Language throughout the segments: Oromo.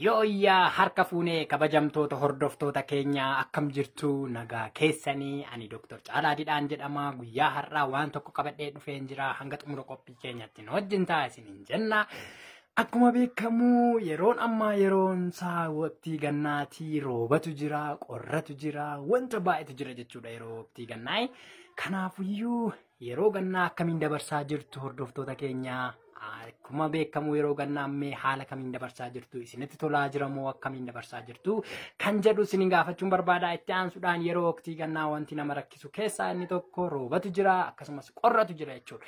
Yooyyaa harka fuunee kabajamtoota hordoftoota keenyaa, akkam jirtu? Nagaa keessanii? Ani Dr. Caalaa Didhaan jedhama. Guyyaa har'aa waan tokko qabadhee dhufeen jira. Hanga xumura qophii keenyatti nu wajjin ta'a isiniin jenna. Akkuma beekamu yeroon ammaa yeroon isaa waqtii gannaatii. Roobatu jira, qorratu jira, wanta baay'eetu jira jechuudha yeroo waqtii gannaa. Kanaafiyyuu yeroo gannaa akkamiin dabarsaa jirtu, hordoftoota keenyaa? Akkuma beekamu yeroo gannaa ammee haala kamiin dabarsaa jirtu? Isinitti tolaa jira moo akkamiin dabarsaa jirtu kan jedhu isinin gaafachuun barbaada. Itti aansuudhaan yeroo waqtii gannaa wanti nama rakkisu keessaa inni tokko roobatu jira, akkasumas qorratu jira jechuudha.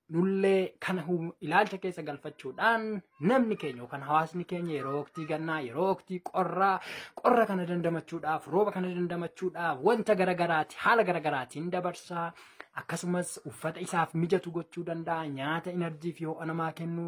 Nullee kana ilaalcha keessa galfachuudhaan namni keenya yookaan hawaasni keenya yeroo waqtii gannaa, yeroo waqtii qorraa, qorra kana dandamachuudhaaf, rooba kana dandamachuudhaaf wanta garagaraati haala garagaraatiin dabarsaa. Akkasumas uffata isaaf mijatu gochuu danda'a, nyaata energy fi ho'a namaa kennu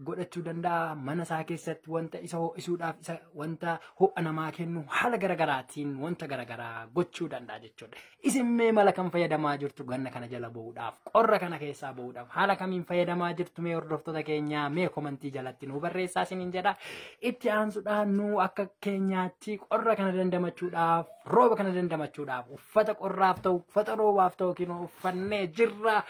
godhachuu danda'a, mana isaa keessatti wanta isa ho'isuudhaaf isa wanta ho'a namaa kennu haala garagaraatiin wanta garagaraa gochuu danda'a jechuudha. Isin mee mala kam fayyadamaa jirtu ganna kana jala bu'uudhaaf, qorra kana keessaa bu'uudhaaf haala kamiin fayyadamaa jirtu? Mee hordoftoota keenyaa, mee comment jalatti nu barreessaa isiniin jedha. Itti aansuudhaan nu akka keenyaatti qorra kana dandamachuudhaaf, rooba kana dandamachuudhaaf uffata qorraaf ta'u, uffata roobaaf ta'u kinoo uffannee jirra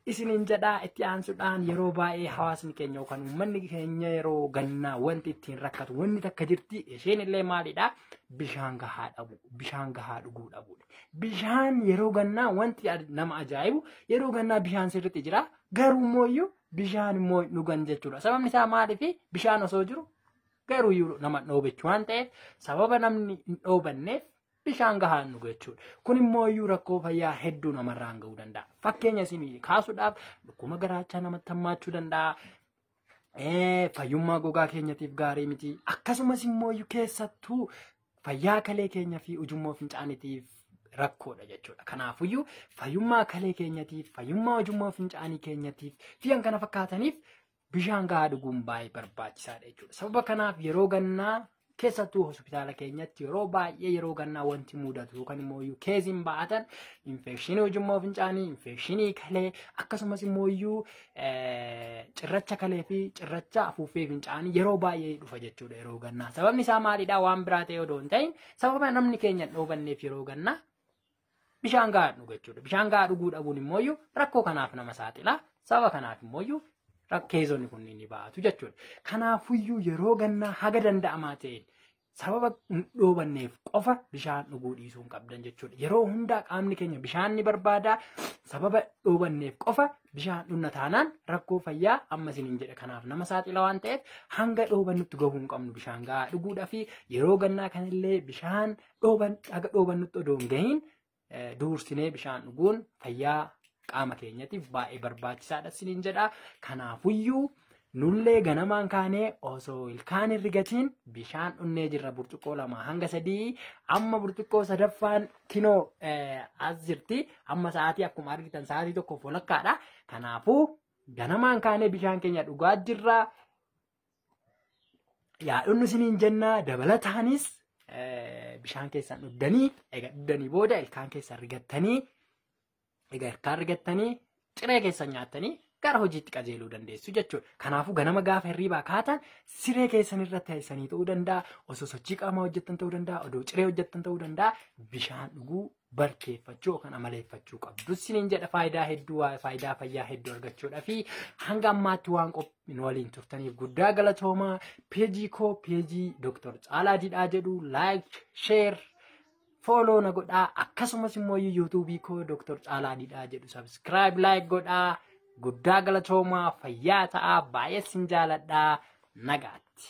isiniin jedha. Itti aansuudhaan yeroo baay'ee hawaasni keenya yookaan uummanni keenya yeroo gannaa wanti ittiin rakkatu wanni takka jirti. Isheen illee maalidha? Bishaan gahaa dhabu, bishaan gahaa dhuguu dhabuudha. Bishaan yeroo gannaa, wanti nama ajaa'ibu, yeroo gannaa bishaan sirriitti jira, garuu immoo bishaan immoo dhugan jechuudha. Sababni isaa maaliifi? Bishaan osoo jiru garuu nama dhoobechuu waan ta'eef, sababa namni hin dhoobanneef bishaan gahaa hin dhugu jechuudha. Kun immoo iyyuu rakkoo fayyaa hedduu namarraan gahuu danda'a. Fakkeenya isin kaasuudhaaf dhukkuba garaachaa namatti hammaachuu danda'a. Fayyummaa gogaa keenyatiif gaarii miti. Akkasumas immoo iyyuu keessattuu fayyaa kalee keenya fi ujummoo fincaaniitiif rakkoodha jechuudha. Kanaafuyyuu fayyummaa kalee keenyatiif, fayyummaa ujummoo fincaanii keenyatiif fi kan kana fakkaataniif bishaan gahaa dhuguun baay'ee barbaachisaadha jechuudha. Sababa kanaaf yeroo gannaa keessattuu hospitaala keenyatti yeroo baay'ee yeroo gannaa wanti mudatu yookaan immoo caseiin ba'atan infection ujummoo fincaanii, infection kalee, akkasumas immoo iyyuu cirracha kalee fi cirracha afuuffee fincaanii yeroo baay'ee dhufa jechuudha yeroo gannaa. Sababni isaa maalidhaa? Waan biraa ta'e odoo hin ta'in sababa namni keenya hin dhoobanneef yeroo gannaa bishaan gahaa dhugu jechuudha. Bishaan gahaa dhuguu dhabuun immoo rakkoo kanaaf nama saaxila. Sababa kanaaf immoo caseonni kunniin ni ba'atu jechuudha. Kanaafuyyuu yeroo gannaa haga danda'amaa ta'een sababa hin dhoobanneef qofa bishaan dhuguu dhiisuu hin qabdan jechuudha. Yeroo hundaa qaamni keenya bishaan ni barbaada. Sababa dhoobanneef qofa bishaan dhugna taanaan rakkoo fayyaa amma isiniin jedhe kanaaf nama saaxila waan ta'eef hanga dhoobannutti gahuu hin qabnu bishaan gahaa dhuguudhaa fi yeroo gannaa kanallee bishaan dhooban haga dhoobannutti odoo hin gahiin duursinee bishaan dhuguun fayyaa qaama keenyatiif baay'ee barbaachisaadha isiniin jedha. Kanaafuyyuu nullee ganamaan kaanee osoo ilkaan hin rigatiin bishaan dhunnee jirra, burcuqqoo 2 hanga 3. Amma burcuqqoo sadaffaan kinoo as jirti. Amma sa'aatii akkuma argitan sa'aatii 1:30dha. Kanaafuu ganamaan kaanee bishaan keenya dhugaa jirra. Yaadonni isiniin jenna, dabalataanis bishaan keessan dhuddanii, egaa dhuddanii booda ilkaan keessan rigattanii, egaa ilkaan rigattanii ciree keessan nyaattanii gara hojiitti qajeeluu dandeessu jechuudha. Kanaafuu ganama gaafa hirriibaa kaatan siree keessan irra teessanii ta'uu danda'a, osoo sochii qaamaa hojjettan ta'uu danda'a, odoo ciree hojjettan ta'uu danda'a, bishaan dhuguu barkeeffachuu yookaan amaleeffachuu qabdu. Isiniin jedha. Faayidaa hedduu, faayidaa fayyaa hedduu argachuudhaa fi hanga ammaatti waan qophiin waliin turtaniif guddaa galatoomaa. Page koo, page Dr. Caalaa Didhaa jedhu like, share, follow na godhaa. Akkasumas immoo YouTube koo Dr. Caalaa Didhaa jedhu subscribe, like godhaa. Guddaa galatoomaa, fayyaa ta'aa, baay'ee sin jaaladhaa, nagaatti.